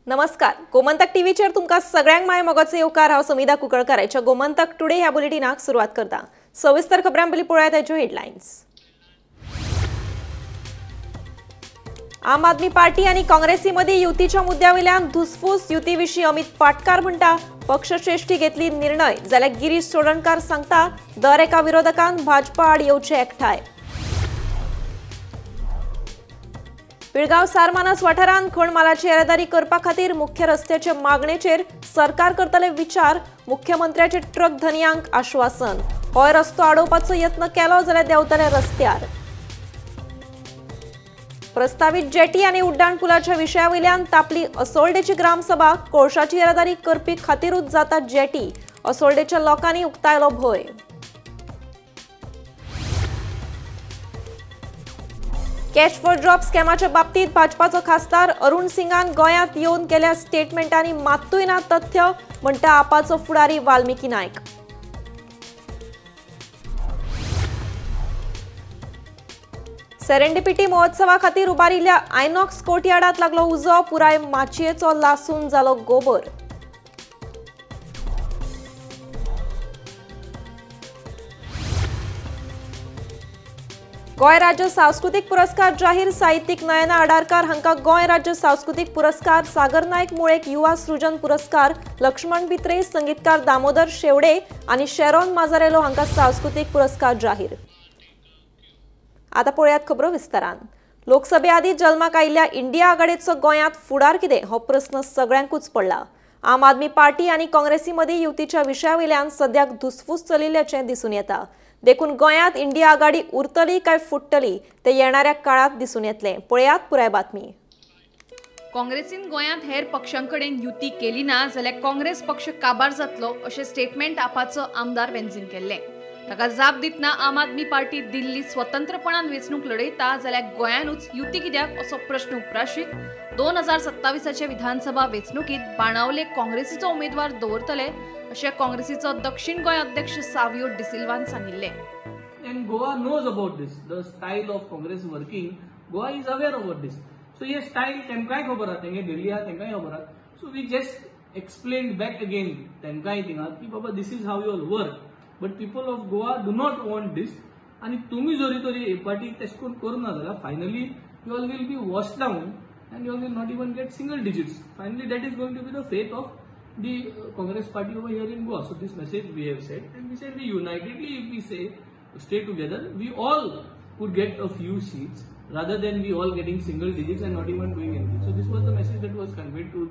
नमस्कार, गोमंतक टीव्हीचेर तुमकां सगळ्यांक my मोगाचो येवकार। हांव समिधा कुंकळकर आयच्या गोमंतक टुडे ह्या बुलेटिनाक सुरवात करता। सविस्तर खबरां पयलीं पळोवया ताच्यो हेडलायन्स। आम आदमी पार्टी आनी काँग्रेसी मदीं युतीच्या मुद्द्या वयल्यान धुसफूस। युती विशीं अमित पाटकार म्हणटा पक्षश्रेष्ठी घेतली निर्णय, जाल्यार गिरीश चोडणकार सांगता दर एका विरोधकान भाजपा आड येवचे एकठांय। पिळगांव सारमानस वाठारांत खण मालाची येरादारी करपा खातीर मुख्य रस्त्याचे मागणेचेर सरकार करतले विचार, मुख्यमंत्र्याचे ट्रक धनयांक आश्वासन। होय रस्तो आडोवपाचो यत्न केलो जाल्यार देंवतले रस्त्यार। प्रस्तावित जेटी आनी उड्डाण पुलाच्या विशया वयल्यान तापली असोल्डेची ग्रामसभा। कोळशाची येरादारी करपी खातीरूच जाता जेटी, असोल्डेच्या लोकांनी उक्तायलो भंय। कॅश फॉर जॉब स्कॅमाच्या बाबतीत भाजपाचो खासदार अरुण सिंगान गोंयांत येवन केल्या स्टेटमेंटांनी मात्तूय ना तथ्य, म्हणटा आपाचो फुडारी वाल्मिकी नायक। सेरेंडिपिटी महोत्सवा खातीर उबारिल्ल्या आयनॉक्स कोर्टयार्डांत लागलो उजो, पुराय माचयेचो लासून जालो गोबर। गोंय राज्य सांस्कृतीक पुरस्कार जाहीर। साहित्यीक नयना आडारकार हांकां गोंय राज्य सांस्कृतीक पुरस्कार, सागर नायक मुळेक युवा सृजन पुरस्कार, लक्ष्मण बित्रे, संगीतकार दामोदर शेवडे आनी शेरॉन माजारेलो हांकां सांस्कृतीक पुरस्कार जाहीर। आतां पळयात खबरो विस्तारान। लोकसभे आदीं जल्माक आयिल्ल्या इंडिया आघाडेचो गोंयांत फुडार कितें हो प्रस्न सगळ्यांकूच पडला। आम आदमी पार्टी आनी काँग्रेसी मदीं युतीच्या विशया वयल्यान सद्याक धुसफूस चलिल्ल्याचें दिसून येता। देखून गोंयांत इंडिया आघाडी उरतली काय फुट्टली ते येणाऱ्या काळात दिसून येतलें। पळयात पुराय बातमी। काँग्रेसीन गोंयांत हेर पक्षां कडेन युती केली ना जाल्यार काँग्रेस पक्ष काबार जातलो अशें स्टेटमेंट आपाचो आमदार वेन्झीन केल्लें। ताका जाप दितना आम आदमी पार्टी दिल्ली स्वतंत्रपणान वेंचणूक लढयता जाल्यार गोंयानूच युती कित्याक असो प्रश्न उप्राशीत 2027 विधानसभा वेंचणुकीत बाणावले काँग्रेसीचो उमेदवार दवरतले अशें काँग्रेसीचो दक्षिण गोंय अध्यक्ष सावियो डिसिल्वान सांगिल्लें। And Goa knows about this, the style of Congress working, Goa is aware about this. So hey style तेमकांय खबर आहा, तेंगे दिल्ली आहा तेंकांय खबर आहा। So we just explain back again तेंकांय थिंगा की बाबा this is how you all work, but people of Goa do not want this. आनी तुमी जरी तरी हे पार्टी तशें करून करूं ना जाल्यार finally you all will be wash down and you all will not even get single digits. Finally that is going to be the fate of the Congress party over here in Goa. So this message we have said, and we said we unitedly, if we say stay together, we all could get a few seats rather than we all getting single digits and not even doing anything. So this was the message that was conveyed to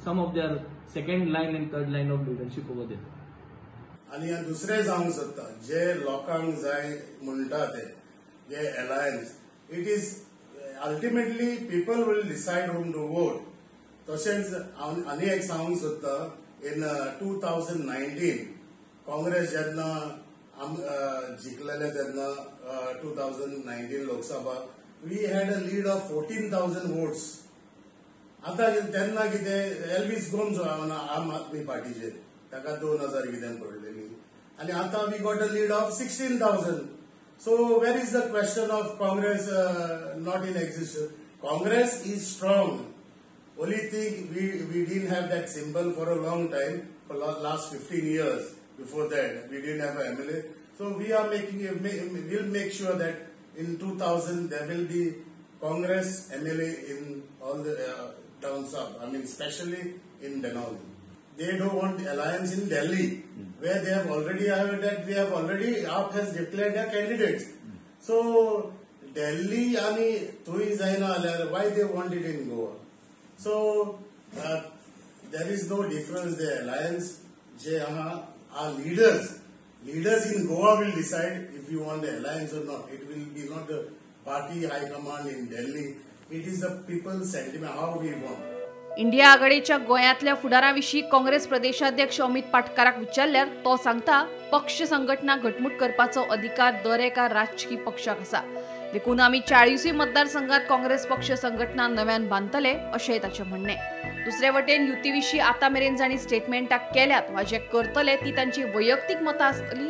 some of their second line and third line of leadership over there. आनी ह्या दुसरें जावंक सोदता जे लोकांक जाय म्हणटा ते जे alliance, it is ultimately people will decide whom to vote. तशेंच हांव आनी एक सांगूंक सोदता, इन 2019 काँग्रेस जेन्ना जिखलेले तेन्ना 2019 Lok Sabha we had a lead of 14,000 votes. आतां तेन्ना कितें एल्वीस गोम्स आम आदमी पार्टीचेर ताका 2,000 कितें पडलेली आनी आतां we got a lead of 16,000. So where is the question of Congress not in existence? Congress is strong. Only thing we didn't have that symbol for a long time, for last 15 years. Before that we didn't have a MLA. So we are making, we'll make sure that in 2000 there will be Congress MLA in all the down south, I mean especially in Benaulim. They don't want alliance in Delhi, where they have already, that we have already, AAP has declared their candidates. So Delhi ani thui jaina alyaar, why they want it in Goa? So there is no difference. The alliance, je our leaders in Goa will decide if you want the alliance or not. It will be not the party high command in Delhi. It is the people's sentiment, how we want. India आघाडीच्या गोंयांतल्या फुडारा विशीं काँग्रेस प्रदेशाध्यक्ष अमित पाटकाराक विचारल्यार तो सांगता पक्ष संघटना घटमूट करपाचो अधिकार दर एका राजकी पक्षाक आसा, देखून आमी 40 मतदारसंघात काँग्रेस पक्ष संघटना नव्यान बांदतले अशें ताचें म्हणणें। दुसरे वटेन युती विशीं आतां मेरेन जांणी स्टेटमेंटां केल्यात वा जे करतले ती तांची वैयक्तीक मतां आसतली,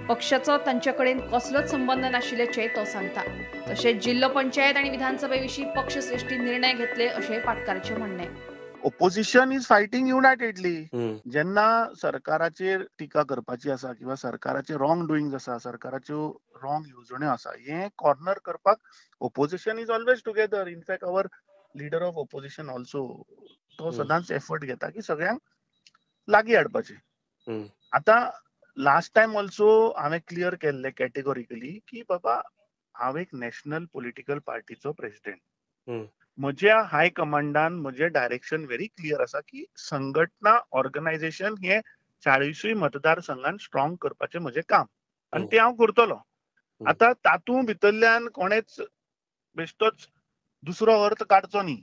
पक्षाचो तांचे कडेन कसलोच संबंद नाशिल्ल्याचें तो सांगता. तशेंच जिल्लो पंचायत आनी विधानसभे विशीं पक्षश्रेष्ठी निर्णय घेतले अशें पाटकाराचें म्हणणें. Opposition is fighting युनायटेडली. जेन्ना सरकाराचेर टिका करपाची आसा किंवा सरकाराचे रॉंग डुईंग आसा, सरकाराच्यो रॉंग येवजण्यो आसा, हें कॉर्नर करपाक opposition is always together. In fact our leader of opposition also तो सदांच एफर्ट घेता की सगळ्यांक लागीं हाडपाचे. आतां लास्ट टायम ऑल्सो हांवें क्लियर केल्लें कॅटेगॉरिकली की बाबा हांव एक नॅशनल पॉलिटिकल पार्टीचो प्रेसिडेंट, म्हज्या हाय कमांडान म्हजें डायरेक्शन व्हेरी क्लियर आसा की संघटना ऑर्गनायझेशन हे 40 मतदारसंघान स्ट्रॉंग करपाचें म्हजें काम आनी तें हांव करतलो. आतां तातूंत भितरल्यान कोणेच बेश्टोच दुसरो अर्थ काडचो न्ही.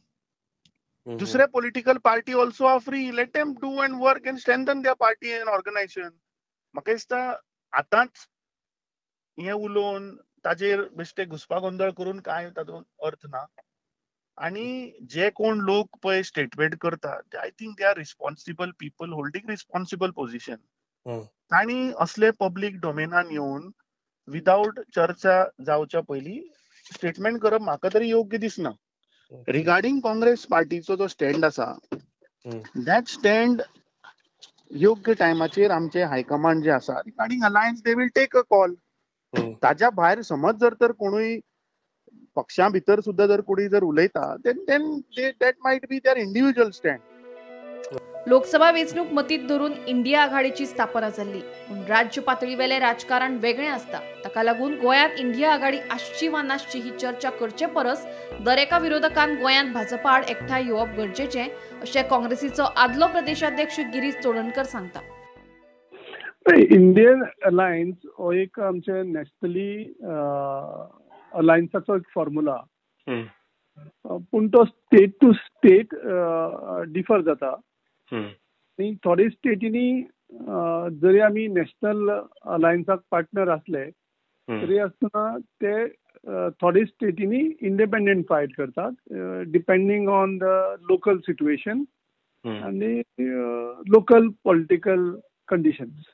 दुसरे political party also are free, let them do and work and strengthen their party and organisation. म्हाका दिसता आतांच हें उलोवन ताजेर बेश्टे घुसपा गोंदळ करून कांय तातूंत अर्थ ना. आनी जे कोण लोक पळय स्टेटमेंट करता, I think they are responsible people holding responsible position. तांणी असले पब्लीक डोमेनान येवन विदावट चर्चा जावच्या पयलीं स्टेटमेंट करप म्हाका तरी योग्य दिसना. रिगार्डिंग काँग्रेस पार्टीचो जो स्टँड आसा, that stand योग्य टायमाचेर आमचे हायकमांड जे आसा regarding alliance they will take a call. ताज्या भायर समज जर तर कोणूय पक्षा भितर सुद्धा जर कोणी जर उलयता then that might be their individual stand. Lok Sabha वेंचणूक मतींत धरून इंडिया आघाडीची स्थापना जाल्ली, पूण राज्य पातळीवेलें राजकारण वेगळें आसता. ताका लागून गोंयांत इंडिया आघाडी आसची वा नासची ही चर्चा करचे परस दरेका विरोधकान गोंयांत भाजपा आड एकठांय येवप गरजेचें अशें काँग्रेसीचो आदलो प्रदेशाध्यक्ष गिरीश चोडणकर सांगता. इंडियन अलायन्स हो एक आमचे नॅशनली अलायन्साचो एक फॉर्म्युला, पूण तो स्टेट टू स्टेट डिफर जाता. आनी थोडे स्टेटींनी जरी आमी नॅशनल अलायन्साक पार्टनर आसले तरी आसतना ते थोडे स्टेटींनी इंडिपेंडंट फायट करतात, depending on the local situation आनी लोकल पॉलिटिकल कंडिशन्स.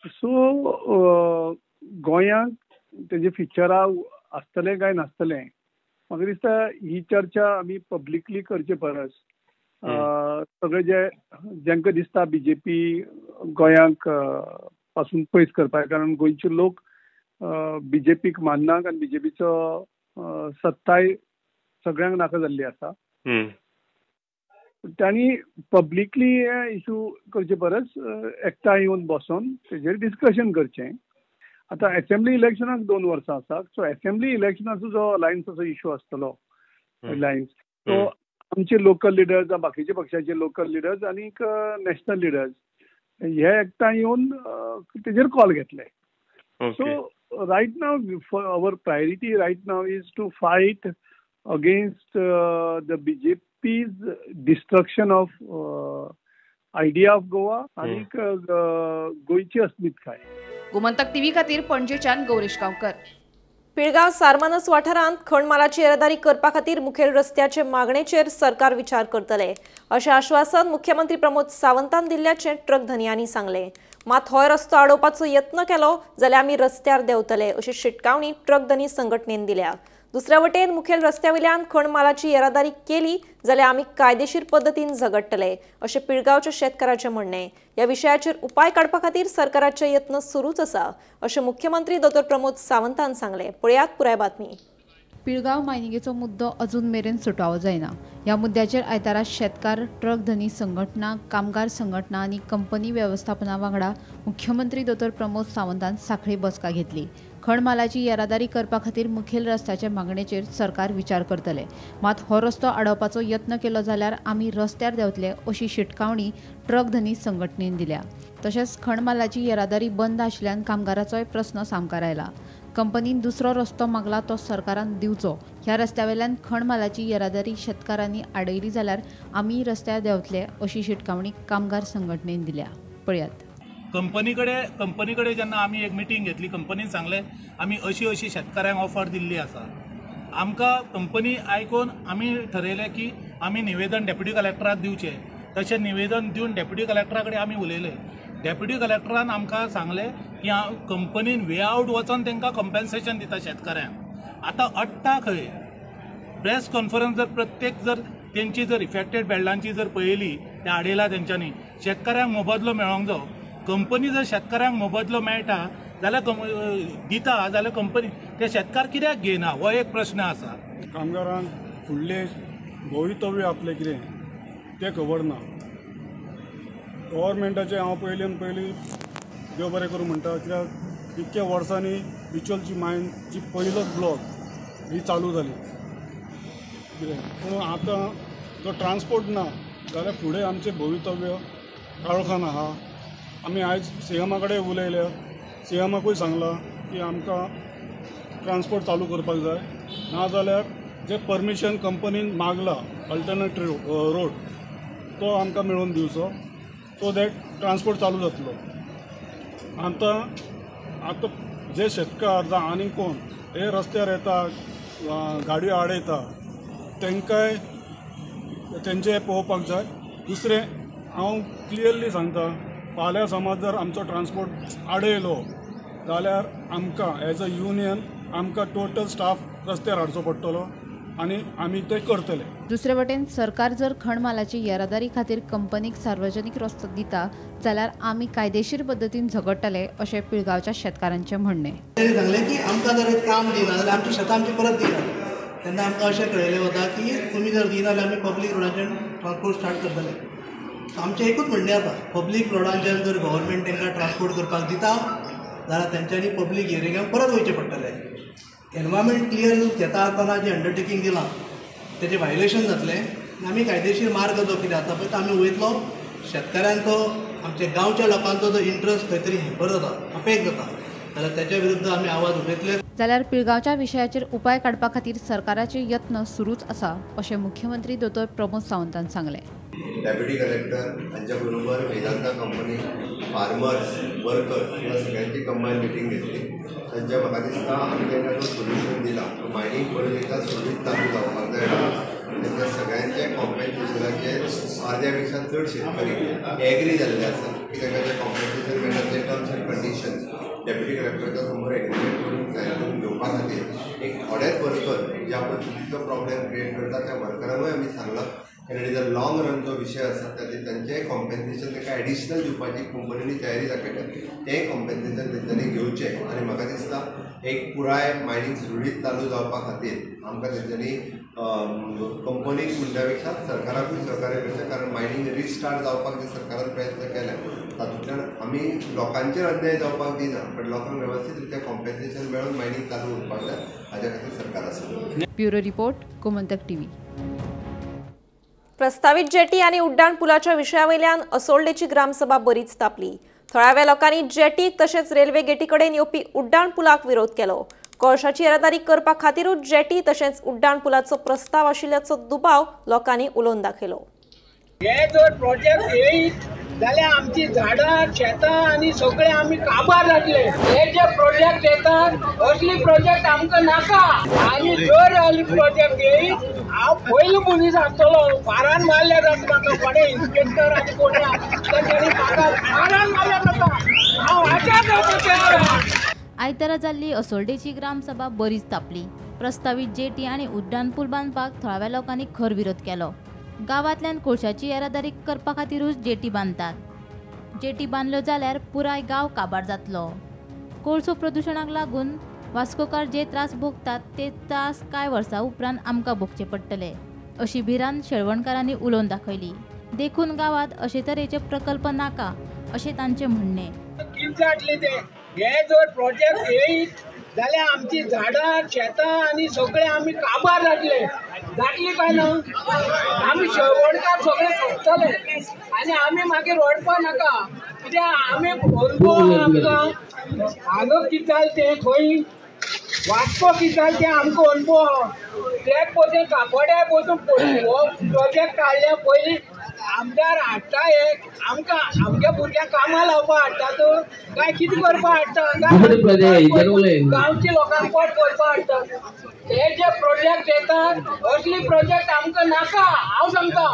सो गोंयांत तेजे फिचरां आसतलें काय नासतलें म्हाका दिसता ही चर्चा आमी पब्लिकली करचे परस सगळे जे जांकां दिसता बीजेपी गोंयांक पासून पयस करपाक, कारण गोंयचे लोक बीजेपीक माननात आनी बीजेपीचो सत्ताय सगळ्यांक नाका जाल्ली आसा, तांणी पब्लिकली हे इशू करचे परस एकठांय येवन बसोन तेजेर डिस्कशन करचें. आतां एसेंब्ली इलेक्शनाक 2 वर्सां आसा, सो एसेंब्ली इलेक्शनाचो जो अलायन्साचो इशू आसतलो अलायन्स तो आमचे लोकल लिडर्स, बाकीचे पक्षाचे लोकल लिडर्स आनीक नॅशनल लिडर्स हे एकठांय येवन तेजेर कॉल घेतले. So right now our priority right now is to fight against the BJP's destruction of idea of Goa आनीक गोंयची अस्मिताय. गोमंतक टीव्ही खातीर पणजेच्यान गौरेश गांवकर. पिळगांव सारमानस वाठारांत खणमालाची येरादारी करपा खातीर मुखेल रस्त्याचे मागणेचेर सरकार विचार करतले अशें आश्वासन मुख्यमंत्री प्रमोद सावंतान दिल्ल्याचें ट्रक धनयांनी सांगलें. मात होय रस्तो आडोवपाचो यत्न केलो जाल्यार आमी रस्त्यार देंवतले अशी शिटकावणी ट्रक धनी संघटनेन दिल्या. दुसऱ्या वटेन मुखेल रस्त्या वयल्यान खणमालाची येरादारी केली जाल्यार आमी कायदेशीर पद्दतीन झगडटले अशें पिळगांवच्या शेतकाराचें म्हणणें. ह्या विशयाचेर उपाय काडपा खातीर सरकाराचे यत्न सुरूच आसा अशें मुख्यमंत्री डॉ प्रमोद सावंतान सांगलें. पळयात पुराय बातमी. पिळगांव मायनिंगेचो मुद्दो अजून मेरेन सुटावो जायना. ह्या मुद्द्याचेर आयतारा शेतकार, ट्रक धनी संघटना, कामगार संघटना आनी कंपनी वेवस्थापना वांगडा मुख्यमंत्री दोतोर प्रमोद सावंतान सांखळी बसका घेतली. खणमालाची येरादारी करपा खातीर मुखेल रस्त्याचे मागणेचेर सरकार विचार करतले, मात हो रस्तो आडोवपाचो यत्न केलो जाल्यार आमी रस्त्यार देंवतले अशी शिटकावणी ट्रक धनी संघटनेन दिल्या. तशेंच खणमालाची येरादारी बंद आशिल्ल्यान कामगाराचोय प्रस्न सामकार आयला. कंपनीन दुसरो रस्तो मागला तो सरकारान दिवचो. ह्या रस्त्यावेल्यान खणमालाची येरादारी शेतकारांनी आडयली जाल्यार आमी रस्त्यार देंवतले अशी शिटकावणी कामगार संघटनेन दिल्या. पळयात. कंपनी कडे जेन्ना आमी एक मिटींग घेतली, कंपनीन सांगलें आमी अशी अशी शेतकाऱ्यांक ऑफर दिल्ली आसा. आमकां कंपनी आयकून आमी ठरयलें की आमी निवेदन डेप्युटी कलेक्टराक दिवचें. तशें निवेदन दिवन डेप्युटी कलेक्टरा कडेन आमी उलयले. डेप्युटी कलेक्टरान आमकां सांगलें की कंपनीन वे आवट वचोन तांकां कंपेन्सेशन दिता शेतकऱ्यांक. आतां अडटा खंय? प्रेस कॉन्फरन्स जर प्रत्येक जर तेंची जर इफेक्टेड बेल्टांची जर पळयली ते आडयला तेंच्यांनी शेतकऱ्यांक मोबदलो मेळोंक जायो. कंपनी जर शेतकऱ्यांक मोबदलो मेळटा जाल्यार दिता जाल्यार कंपनी ते शेतकार कित्याक घेयना हो एक प्रश्न आसा. कामगारांक फुडलें भवितव्य आपलें कितें तें खबर ना. गव्हर्मेंटाचें हांव पयलीं पयलीं देव बरें करूं म्हणटा, कित्याक इतक्या वर्सांनी बिचोलची मायन जी पयलोच ब्लॉक ही चालू जाली कितें, पूण आतां जो ट्रान्सपोर्ट ना जाल्यार फुडें आमचें भवितव्य काळखान आहा. आमी आयज सीएमा कडेन उलयल्या, सीएमाकूय सांगलां की आमकां ट्रान्सपोर्ट चालू करपाक जाय, नाजाल्यार जे परमिशन कंपनीन मागला अल्टरनेट रोड तो आमकां मेळोवन दिवचो, सो that transport चालू जातलो. आतां आतां जे शेतकार जावं आनी कोण हे रस्त्यार येता, गाडयो आडयता, तांकांय तेंचें पळोवपाक जाय. दुसरें हांव क्लियरली सांगता, फाल्यां समज जर आमचो ट्रान्सपोर्ट आडयलो जाल्यार आमकां एज अ युनियन आमकां टोटल स्टाफ रस्त्यार हाडचो पडटलो आनी आमी ते करतले. दुसरे वटेन सरकार जर खणमालाची येरादारी खातीर कंपनीक सार्वजनीक रस्तो दिता जाल्यार आमी कायदेशीर पद्दतीन झगडटले अशें पिळगांवच्या शेतकारांचें म्हणणें. तांणी सांगलें की आमकां जर काम दिना जाल्यार आमची शेतां आमची परत दिना. तेन्ना आमकां अशें कळयलें वता की तुमी जर दिना जाल्यार आमी पब्लीक रोडाच्यान ट्रान्सपोर्ट स्टार्ट करतले. आमचें एकूच म्हणणें आसा, पब्लीक रोडांच्यान जर गव्हर्मेंट तांकां ट्रान्सपोर्ट करपाक दिता जाल्यार तेंच्यांनी पब्लीक हियरिंगाक परत वयचें पडटलें. एनवायरमेंट क्लियर घेता आसतना जें अंडरटेकींग दिलां तेजें व्हायलेशन जातलें. आमी कायदेशीर मार्ग जो कितें आसा पळय तो आमी वयतलो. शेतकाऱ्यांचो, आमच्या गांवच्या लोकांचो जो इंट्रस्ट खंय तरी हॅम्पर जाता, अफेक्ट जाता, जाल्यार तेच्या विरुद्ध आमी आवाज उठयतले. जाल्यार पिळगांवच्या विशयाचेर उपाय काडपा खातीर सरकाराचे यत्न सुरूच आसा अशें मुख्यमंत्री दोतोर प्रमोद सावंतान सांगलें. डेप्युटी कलेक्टर हांच्या बरोबर वेदांता कंपनी, फार्मर्स, वर्कर्स ह्या सगळ्यांची कंबायन मिटींग घेतली. तांच्या म्हाका दिसता आमी तांकां जो सोल्युशन दिला तो मायनींग परत एकदां सुरळीत चालू जावपाक जाय. तांच्या सगळ्यांच्या कॉम्पेन्सेशनाचेर अर्द्या पेक्षा चड शेतकरी एग्री जाल्ले आसा की तांकां जें कॉम्पेन्सेशन मेळटा ते टर्म्स एंड कंडिशन्स डेप्युटी कलेक्टराच्या समोर एग्रीमेंट करून सायन करून घेवपा खातीर एक थोडेच वर्कर ज्या पद्दतीचो प्रॉब्लेम क्रिएट करता त्या वर्करांकूय आमी सांगलां. कारण it is a long run जो विशय आसा ताचेर तांचें कॉम्पेन्सेशन तांकां एडिशनल दिवपाची कंपनीनी तयारी दाखयल्या, तें कॉम्पेन्सेशन तेंच्यांनी घेवचें. आनी म्हाका दिसता एक पुराय मायनींग सुरळीत चालू जावपा खातीर आमकां तेंच्यांनी कंपनीक म्हणच्या पेक्षा सरकाराकूय सहकार्य करचें, कारण मायनींग रिस्टार्ट जावपाक जे सरकारान प्रयत्न केले तातूंतल्यान आमी लोकांचेर अन्याय जावपाक दिना, पण लोकांक वेवस्थीत रित्या कॉम्पेन्सेशन मेळून मायनींग चालू उरपाक जाय, हाज्या खातीर सरकार आसा. Bureau report, Gomantak TV. प्रस्तावित जेटी आणि उड्डाण पुलाच्या विशयावयल्यान असोल्डेची ग्रामसभा बरीच तापली. थळाव्या लोकांनी जेटीक तशेंच रेल्वे गेटीकडेन येवपी उड्डाण पुलाक विरोध केलो. कोळशाची येरादारी करपा खातीरूच जेटी तशेंच उड्डाण पुलाचो प्रस्ताव आशिल्ल्याचो दुबाव लोकांनी उलोवन दाखयलो. हे जर प्रोजेक्ट येयत जाल्यार आमची झाडां शेतां आनी सगळे आमी काबार जातले. हे जे प्रोजेक्ट येतात असली प्रोजेक्ट आमकां नाका. आनी जर असली प्रोजेक्ट येयत हांव पयलो पुलीस आसतलो, फारान मारल्यार जाता म्हाका. कोणे इन्स्पेक्टर आनी कोण तांच्यांनी म्हाका फारान मारल्यार जाता, हांव आचार जावपाचें. आयतारा जाल्ली असोल्डेची ग्रामसभा बरीच तापली. प्रस्तावीत जेटी आनी उड्डाण पूल बांदपाक थळाव्या लोकांनी खर विरोध केलो. गांवांतल्यान कोळशाची येरादारी करपा खातीरूच जेटी बांदतात. जेटी बांदल्यो जाल्यार पुराय गांव काबार जातलो. कोळसो प्रदुशणाक लागून वास्कोकार जे त्रास भोगतात ते त्रास कांय वर्सां उपरांत आमकां भोगचे पडटले अशी भिरांत शेळवणकारांनी उलोवन दाखयली. देखून गांवांत अशे तरेचे प्रकल्प नाका अशें तांचें म्हणणें. हे जर प्रोजेक्ट येयत जाल्यार आमची झाडां शेतां आनी सगळे आमी काबार जातले. जातली काय ना? आमी शेवणकार सगळे सोंपतले आनी आमी मागीर रडपा नाका, कित्याक आमी अनुभव आमकां हांगा कितें जालें तें, खंय वास्को कितें जालें तें आमकां अनुभव आहा. ट्रॅक पसून काकोड्या पसून हो प्रोजेक्ट काडल्या पयलीं आमदार हाडटा हे आमकां आमच्या भुरग्यांक कामां लावपा हाडटा तो काय कितें करपा हाडटा, गांवच्या लोकांक पोट भरपा हाडटा. हे जे प्रोजेक्ट येतात असली प्रोजेक्ट आमकां नाका, हांव सांगता.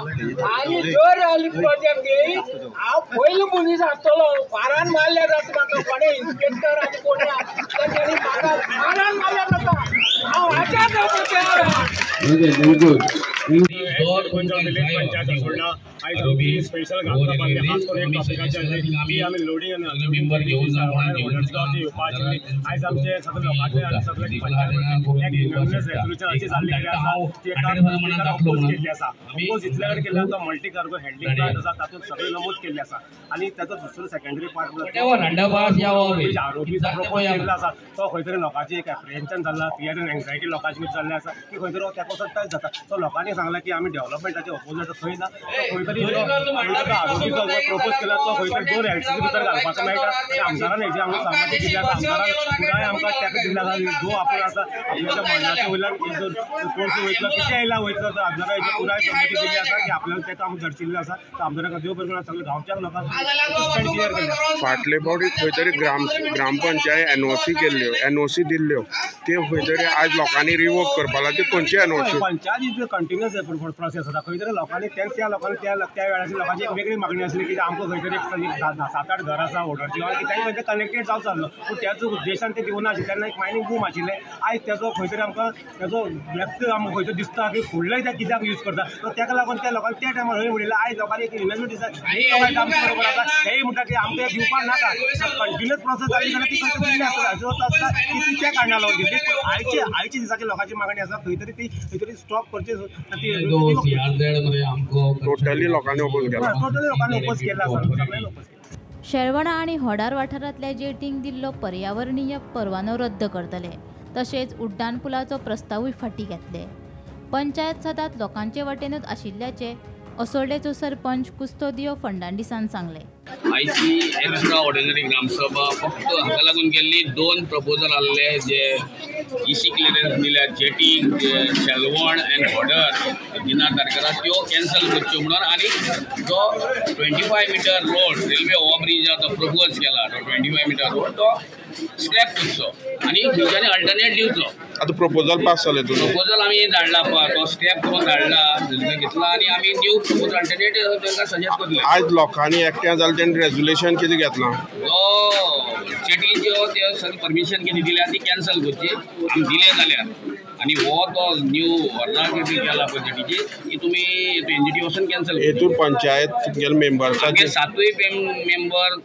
आनी जर असली प्रोजेक्ट घेयत हांव पयलो पुलीस आसतलो, फारान मारल्यार जाता म्हाका, कोणे इन्स्पेक्टर आनी कोणे तेंच्यांनी म्हाका फारान मारल्यार जाता, हांव आचार जावपाक तयार आहा. स्पेशल खास करून टॉपिकाचेर आमी लोडींग आनी अनलोडींग आयज आमचे सगळे लोकांचे आनी सगळे पंचायत रेजोल्युशन अशी जाल्ली आसा ती अपोज केल्ली आसा. अपोज इतल्या कडेन केल्ले आसा, मल्टी कार्गो हँडलिंग प्लांट आसा तातूंत सगळे नमूद केल्ले आसा आनी ताचो दुसरो सेकंडरी पार्ट आरोपी प्रपोज केल्लो आसा तो खंय तरी लोकांची एक एप्रिहेन्शन जाल्ला, फियर एन्ड एन्जायटी लोकांची जाल्ली आसा की खंय तरी त्या पासून टच जाता. सो लोकांनी सांगलां की आमी डेव्हलपमेंटाचे अपोज खंय ना, खंय तरी आरोपीचो प्रपोज केला तो खंय तरी दोन एलसीसी भितर घालपाचो मेळटा. आनी आमदारान हेजी आमकां सहमती दिल्ली आसा, आमदारान पुराय आमकां ताका दिल्ली आसा जो आपूण आसा आपल्याच्या मरणाच्या वयल्यान कोर्स वयतलो कितें आयला वयतलो तो आमदारान हेजी पुराय सहमती दिल्ली आसा की आपल्याला ताका आमकां दर्शिल्लें आसा. तो आमदाराक देव बरें सगळ्या गांवच्या लोकांक क्लियर केलें. फाटले फावटी खंय तरी ग्रामपंचायत एनओसी केल्ल्यो, एनओसी दिल्ल्यो, त्यो खंय तरी आज लोकांनी रिवोक करपाक लागली. खंयची NOC? Panchayat is continuous process आसा. खंय तरी लोकांनी त्या लोकांनी त्या वेळाची लोकांची एक वेगळी मागणी आसली की आमकां खंय तरी एक 7-8 घर आसा ऑर्डरची की तांकां खंय तरी कनेक्टेड जावं जाल्लो, पूण त्याच उद्देशान ते दिवना आशिल्ले. तेन्ना एक मायनींग बूम आशिल्लें. आयज तेजो खंय तरी आमकां तेजो व्यक्त आमकां खंय तरी दिसता की फुडले ते कित्याक यूज करता, सो ताका लागून त्या लोकांनी त्या टायमार हय म्हणिल्लें. आयज लोकांनी एक इन्वेस्टमेंट दिसता आमच्या बरोबर आसा, हेय म्हणटा की आमकां दिवपाक नाका. कंटिन्युअस प्रोसेस जाली जाल्यार ती खंय तरी दिल्ली आसता, हाजो अर्थ आसता की ती त्या कारणाक लागून दिल्ली. पूण आयच्या दिसाची लोकांची मागणी आसा खंय तरी ती खंय तरी स्टॉप करची. टोटली लोकांनी ओपोज केला, टोटली लोकांनी ओपोज केला आसा, सगळ्यांनी ओपोज केला. शेळवणा आनी होडार वाठारांतल्या जेटींक दिल्लो पर्यावरणीय परवानो रद्द करतले, तशेंच उड्डाण पुलाचो प्रस्तावूय फाटीं घेतले. पंचायत सदांच लोकांचे वटेनूच आशिल्ल्याचें असोल्डेचो सरपंच कुस्तोदियो फर्नांडीसान सांगलें. आयची एक्स्ट्रा ऑर्डिनरी ग्रामसभा फक्त हाका लागून केल्ली, 2 प्रपोजल आहले जे इसी क्लियरन्स दिल्या जेटी शेलवण एंड बॉर्डर दिना तारखेला त्यो कॅन्सल करच्यो म्हणून, आनी जो 25 मिटर रोड रेल्वे ओव्हरब्रीज आहा तो प्रपोज केला तो 25 मिटर रोड तो स्क्रॅप करचो आनी खंयच्यानी अल्टरनेट दिवचो. आतां प्रपोजल पास जालें, प्रपोजल आमी धाडला पळय, तो स्क्रॅप करून धाडला घेतला आनी आमी न्यू प्रपोजल अल्टरनेट तांकां सजेस्ट करले. आयज लोकांनी एकठांय जालें तेणें रेजोल्युशन कितें घेतलां? जो जेटीच्यो त्यो सगळें परमिशन कितें दिल्या ती कॅन्सल करची आमी दिलें जाल्यार, आनी हो तो न्यू व्हरला कितें केला पळय जेटीची ती तुमी एनजीटी वचून कॅन्सल. हेतून पंचायत तुमगेले मेंबर्साचे 7 मेंबर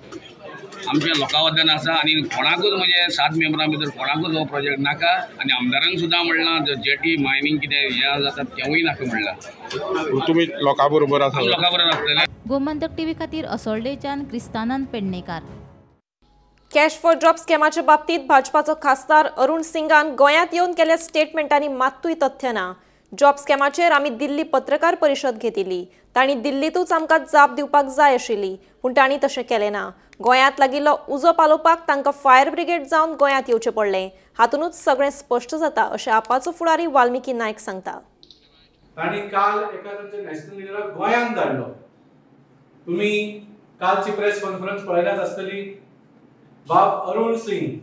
आमच्या लोकां वटेन आसा आनी कोणाकूच म्हणजे 7 मेंबरां भितर कोणाकूच हो प्रोजेक्ट नाका. आनी आमदारांक सुद्दां म्हणलां जेटी मायनींग कितें हें जाता तेंवूय नाका म्हणलां. तुमी लोकां बरोबर आसा? लोकां बरोबर आसतले. गोमंतक टीव्ही खातीर असोल्डेच्यान क्रिस्तानंद पेडणेकार. कॅश फॉर जॉब स्कॅमाच्या बाबतीत भाजपाचो खासदार अरुण सिंगान गोंयांत येवन केल्ल्या स्टेटमेंटांनी मात्तूय तथ्य ना. जॉब स्कॅमाचेर आमी दिल्ली पत्रकार परिशद घेतिल्ली, तांणी दिल्लीतूच आमकां जाप दिवपाक जाय आशिल्ली, पूण तांणी तशें केलें ना. गोंयांत लागिल्लो उजो पालोवपाक तांकां फायर ब्रिगेड जावन गोंयांत येवचें पडलें. हातूनच सगळें स्पश्ट जाता अशें आपाचो फुडारी वाल्मिकी नायक सांगता. तांणी काल एका तांच्या नॅशनल लिडराक गोंयांत धाडलो. तुमी कालची प्रेस कॉन्फरन्स पळयल्याच आसतली. बाब अरुण सिंग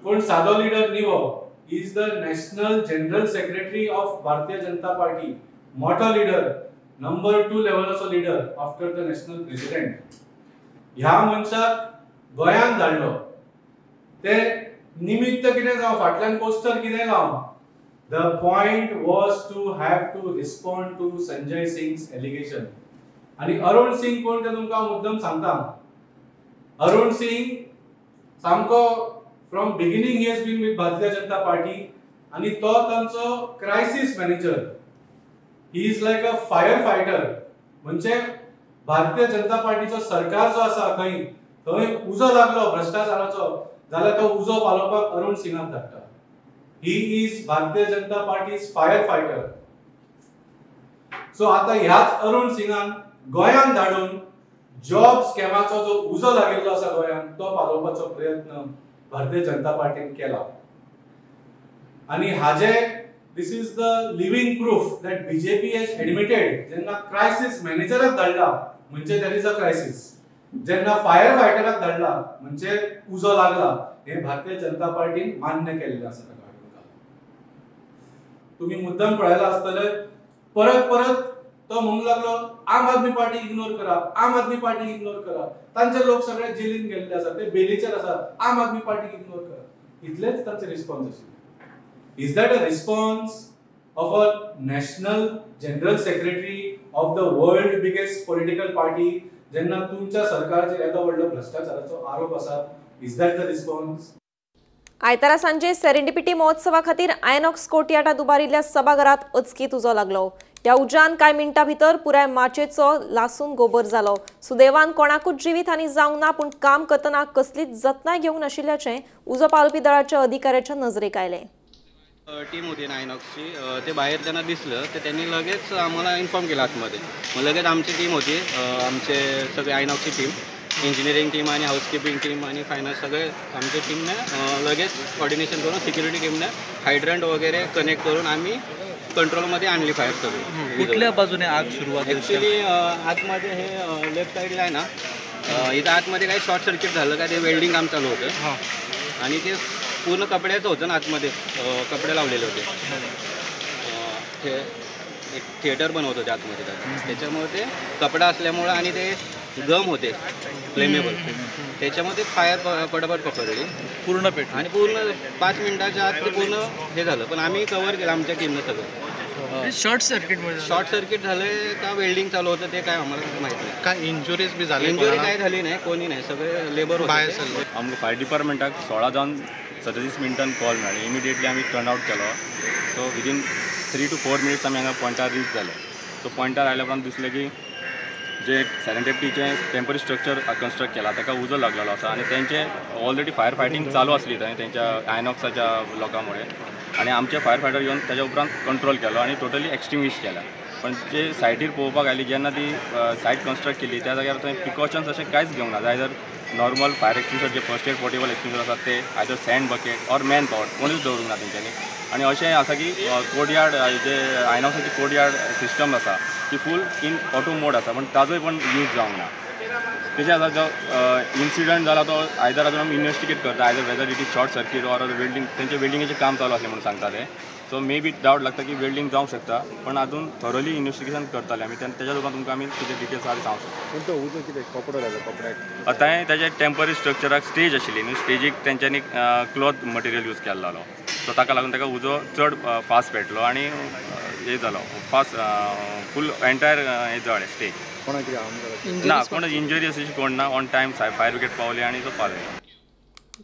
कोण सादो लिडर न्ही हो, is the national general secretary of Bharatiya Janata Party, मोठो leader, number 2 लेवलाचो leader after the national president. ह्या मनशाक गोंयांत धाडलो. ते निमित्त कितें जावं, फाटल्यान पोस्टर कितें लावं, the point was to have to respond to Sanjay Singh's allegation. आनी अरुण सिंग कोण तें तुमकां हांव मुद्दम सांगता. अरुण सिंग सामको from beginning he has been with Bharatiya Janata Party आनी तो तांचो crisis manager. He is like a fire fighter. म्हणजे भारतीय जनता पार्टीचो सरकार जो आसा खंय थंय उजो लागलो भ्रष्टाचाराचो जाल्यार तो उजो पालोवपाक अरुण सिंगाक धाडटा. He is Bharatiya Janata Party's fire fighter. So आतां ह्याच अरुण सिंगान गोंयांत धाडून जॉब स्कॅमाचो जो उजो लागिल्लो आसा गोंयांत तो पालोवपाचो प्रयत्न भारतीय जनता पार्टीन केला. आनी हाजे This is the living proof that BJP has admitted जेन्ना क्रायसीस मॅनेजराक धाडला म्हणजे there is a crisis, जेन्ना फायर फायटराक धाडला म्हणजे उजो लागला, हे भारतीय जनता पार्टीन मान्य केल्लें आसा. ताका तुमी मुद्दम पळयला आसतले, परत परत तो म्हणूंक लागलो आम आदमी पार्टी इग्नोर करा, आम आदमी पार्टी इग्नोर करा. तांचे लोक सगळे जेलीन गेल्ले आसा, ते बेलीचेर आसा, आम आदमी पार्टी इग्नोर करा. इतलेच तांचे रिस्पॉन्स आशिल्ले. Is that a response of a national general secretary of the world biggest political party? जेन्ना तुमच्या सरकाराचेर येदो व्हडलो भ्रष्टाचाराचो आरोप आसा, is that the response? आयतारा सांजे सेरेंडिपिटी महोत्सवा खातीर आयनॉक्स कोर्टयार्डांत उबारिल्ल्या सभाघरात अचकीत उजो लागलो. ह्या उज्यान कांय मिनटां भितर पुराय माचयेचो लासून गोबर जालो. सुदैवान कोणाकूच जिवीत हानी जावंक ना, पूण काम करतना कसलीच जतनाय घेवंक नाशिल्ल्याचें उजो पालोवपी दळाच्या अधिकाऱ्याच्या नजरेक आयलें. टीम होती ना आयनॉक्सची, ते बाहेर त्यांना दिसलं तर त्यांनी लगेच आम्हाला इन्फॉर्म केलं आतमध्ये. मग लगेच आमची टीम होती, आमचे सगळे आयनॉक्सची टीम, इंजिनिअरिंग टीम आणि हाऊसकीपिंग टीम आणि फायनान्स सगळे आमच्या टीमने लगेच कॉर्डिनेशन करून सिक्युरिटी टीमने हायड्रंट वगैरे कनेक्ट करून आम्ही कंट्रोलमध्ये आणली फायर सगळी. कुठल्या बाजूने आग सुरुवात? ॲक्च्युली आतमध्ये हे लेफ्ट साईडला आहे ना, इथं आतमध्ये काही शॉर्ट सर्किट झालं का ते वेल्डिंग काम चालू होतं आणि ते पूर्ण कपड्याचं होतं ना, आतमध्ये कपडे लावलेले होते, एक थिएटर बनवत होते आतमध्ये, त्याच्यामुळे ते कपडा असल्यामुळं आणि ते गम होते फ्लेमेबल, त्याच्यामुळे ते फायर पटापट पकडली पूर्ण पेट आणि पूर्ण 5 मिनिटाच्या आत ते पूर्ण हे झालं. पण आम्ही कव्हर केलं आमच्या टीमनं सगळं. शॉर्ट सर्किट, शॉर्ट सर्किट झालं का वेल्डिंग चालू होतं ते काय आम्हाला माहित नाही. काय इंजुरीज बी झाली? इंजुरी काय झाली नाही, कोणी नाही, सगळे लेबर होते. आमकां फायर डिपार्टमेंटाक 16:37 मिनटान कॉल मेळ्ळी. इमिडिएटली आमी टर्न आवट केलो. सो विदीन 3 to 4 minutes आमी हांगा पॉयंटार रीच जाले. सो पॉयंटार आयल्या उपरांत दिसलें की जे सेरेंडिपिटीचें टेम्पररी स्ट्रक्चर कन्स्ट्रक्ट केला ताका उजो लागलेलो आसा आनी तेंचे ऑलरेडी फायर फायटींग चालू आसली थंय तेंच्या आयनॉक्साच्या लोकां मुळे, आनी आमचे फायर फायटर येवन ताच्या उपरांत कंट्रोल केलो आनी टोटली एक्सटिंग्विश केला. पण जे सायटीर पळोवपाक आयली जेन्ना ती सायट कन्स्ट्रक्ट केली त्या जाग्यार थंय प्रिकॉशन्स अशें कांयच घेवंक ना. आयदर नॉर्मल फायर एक्सटिंग्विशर जे फर्स्ट एड पोर्टेबल एक्सटिंग्विशर आसात ते either sand bucket or man power कोणूच दवरूंक ना तेंच्यांनी. आनी अशें आसा की कोर्टयार्ड जे आयनॉक्साची कोर्टयार्ड सिस्टम आसा ती फूल इन ऑटो मोड आसा, पण ताजोय पण यूज जावंक ना. तेजे आतां जो इन्सिडंट जाला तो आयदर आजून आमी इन्वेस्टिगेट करता, either whether it is short circuit or welding, तेंचे वेल्डिंगेचें काम चालू आसलें म्हणून सांगता ते. सो मे बी डावट लागता की वेल्डिंग जावंक शकता, पण अजून थरोली इन्वेस्टिगेशन करताले आमी, तेच्या उपरांत तुमकां आमी तेजे डिटेल्स आमी सांगूंक शकता. पूण तो उजो कितें कपडो जालो कपड्याक? आतां तेजे टेम्पररी स्ट्रक्चराक स्टेज आशिल्ली न्हू, स्टेजीक तेंच्यांनी क्लॉथ मटेरियल यूज केल्लो, सो ताका लागून ताका उजो चड फास्ट पेटलो आनी हे जालो फास्ट फूल एंटायर हे जळ्ळें स्टेज. ना कोण इंजुरी अशी कोण ना, ऑन टायम फायर ब्रिगेड पावली आनी तो पावले.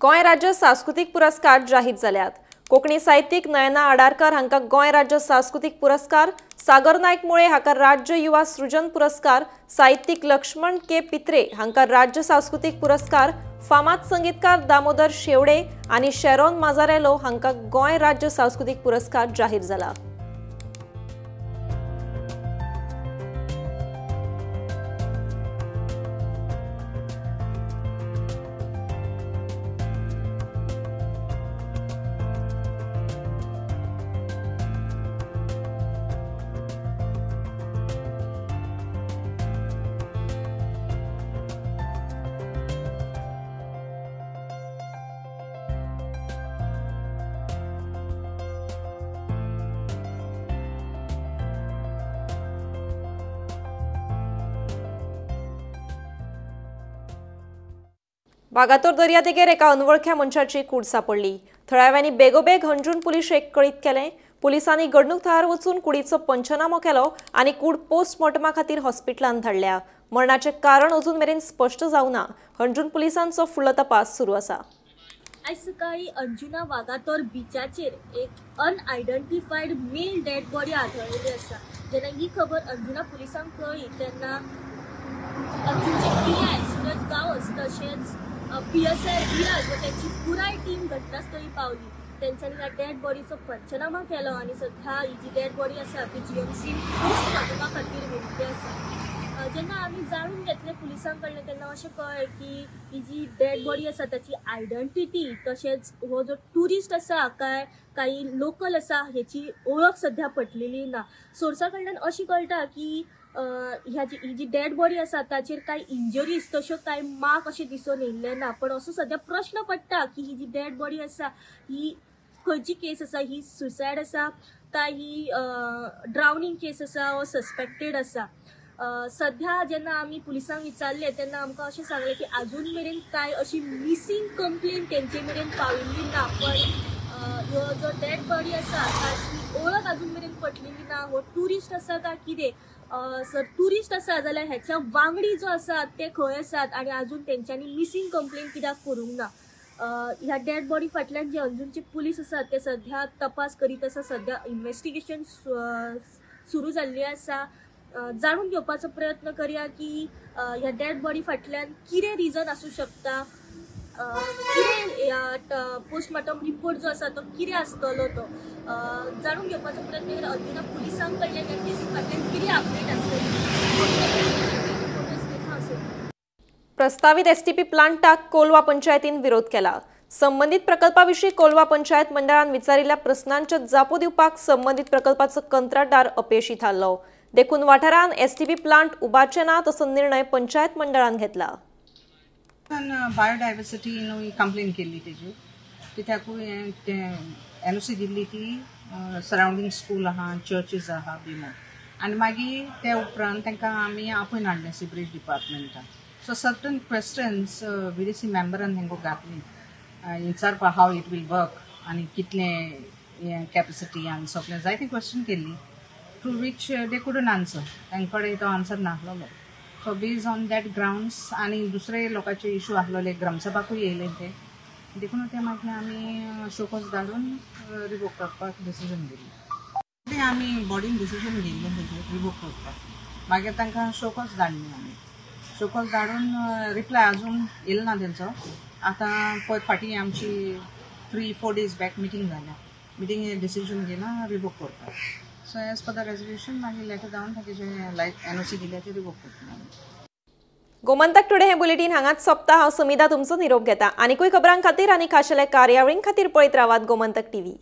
गोंय राज्य सांस्कृतीक पुरस्कार जाहीर जाल्यात. कोंकणी साहित्यीक नयना आडारकर हांकां गोंय राज्य सांस्कृतीक पुरस्कार, सागर नायक मुळे हाका राज्य युवा सृजन पुरस्कार, साहित्यीक लक्ष्मण के पित्रे हांकां राज्य सांस्कृतीक पुरस्कार, फामाद संगीतकार दामोदर शेवडे आनी शेरोन माजारेलो हांकां गोंय राज्य सांस्कृतीक पुरस्कार जाहीर जाला. वागातोर दर्यादेगेर एका अनवळख्या मनशाची कूड सापडली. थळाव्यांनी बेगोबेग हंजून पुलिशेक कळीत केलें. पुलिसांनी घडणूक थळार वचून कुडीचो पंचनामो केलो आनी कूड पोस्टमॉर्टमा खातीर हॉस्पिटलांत धाडल्या. मरणाचें कारण अजून मेरेन स्पश्ट जावना. हंजून पुलिसांचो फुडलो तपास सुरू आसा. आयज सकाळी अंजुना वागातोर बिचाचेर एक अनआयडेंटिफायड मेल डेड बॉडी आढळलेली आसा. जेन्ना ही खबर अंजुना पुलिसांक कळ्ळी तेन्ना अंजुनचे PI Suraj Gawas तशेंच PSI विराज व त्यांची पुराय टीम घटनास्थळी पावली. तेंच्यांनी ह्या डेड बॉडीचो पंचनामा केलो आनी सध्या ही जी डेड बॉडी आसा ती GMC पोस्टमॉर्टमा खातीर व्हेल्ली आसा. जेन्ना आमी जाणून घेतले पुलिसां कडल्यान तेन्ना अशें कळ्ळें की ही जी डेड बॉडी आसा ताची आयडेंटिटी तशेंच हो जो ट्युरिस्ट आसा काय काही लोकल आसा हेची ओळख सध्या पटलेली ना. सोर्सा कडल्यान अशी कळटा की ही जी डेड बॉडी आसा ताचेर कांय इंजरीज तश्यो कांय मार्क अशें दिसून येयल्ले ना. पण असो सध्या प्रश्न पडटा की ही जी डेड बॉडी आसा ही खंयची केस आसा, ही सुसायड आसा काय ही ड्रावनिंग केस आसा वो सस्पेक्टेड आसा. सध्या जेन्ना आमी पुलिसांक विचारले तेन्ना आमकां अशें सांगलें की आजून मेरेन कांय अशी मिसींग कंप्लेन तेंचे मेरेन पाविल्ली ना. पण ह्यो जो डेड बॉडी आसा ताची ओळख अजून मेरेन पटलेली ना, हो ट्युरिस्ट आसा काय कितें. सर ट्युरिस्ट आसा जाल्यार ह्याच्या वांगडी जो आसा ते खंय आसात आनी अजून तेंच्यांनी मिसींग कंप्लेन कित्याक करूंक ना. ह्या डेड बॉडी फाटल्यान जे अंजूनचे पुलीस आसात ते सध्या तपास करीत आसा. सध्या इन्व्हेस्टिगेशन सुरू जाल्ली आसा. जाणून घेवपाचो प्रयत्न करया की ह्या डेड बॉडी फाटल्यान कितें रिजन आसूं शकता, कितें पोस्टमार्टम रिपोर्ट जो आसा तो कितें आसतलो तो जाणून घेवपाचो प्रयत्न करया. अंजुना पुलिसां कडल्यान ह्या केसी फाटल्यान कितें अपडेट आसतली. प्रस्तावित एसटीपी प्लांटाक कोलवा पंचायतीन विरोध केला. संबंधित प्रकल्पाविशीं कोलवा पंचायत मंडळान विचारिल्ल्या प्रस्नांच्यो जापो दिवपाक संबंधित प्रकल्पाचो कंत्राटदार अपेशी थारलो. देखून वाठारान एसटीपी प्लांट उबारचे ना तसो निर्णय पंचायत मंडळान घेतला. बायोडायवर्सिटी कंप्लेन केल्ली तेजी, कित्याकूय एनओसी दिल्ली ती सरावंडींग स्कूल आहा, चर्चीस आहा बी म्हूण. आनी मागीर ते उपरांत तांकां आमी आपोवन हाडलें सिवरेज डिपार्टमेंटान. सो सर्टन क्वेश्चन्स विदेशी मेंबरान तांकां घातली विचारपा how it will work आनी कितलें कॅपेसिटी आनी सगळें जायते क्वेश्चन केल्ली to which they couldn't answer. तांचे कडेन तो answer नासलेलो. So based on that grounds आनी दुसरे लोकांचे इशू आसलेले ग्रामसभाकूय येयले ते, देखून ते मागीर आमी शोकॉज धाडून रिवोक करपाक डिसिजन घेतली. ते आमी बॉडीन डिसिजन घेयल्लें तेजेर रिवोक करपाक. मागीर तांकां शोकॉज धाडली आमी. शोकॉज धाडून रिप्लाय अजून येयलो ना तेंचो. आतां पयर फाटीं आमची 3-4 डेज बॅक मिटींग जाल्या. मिटींग डिसिजन घेयला रिवोक करपाक. So as per the resolution मागीर लेटर धाडून तांचे लायक एनओसी दिल्या ते रिवोक करतले. गोमंतक टुडे हे बुलेटीन हांगाच सोंपता. हांव समिधा तुमचो निरोप घेता. आनीकूय खबरां खातीर आनी खाशेल्या कार्यावळीं खातीर पळयत रावात गोमंतक टीव्ही.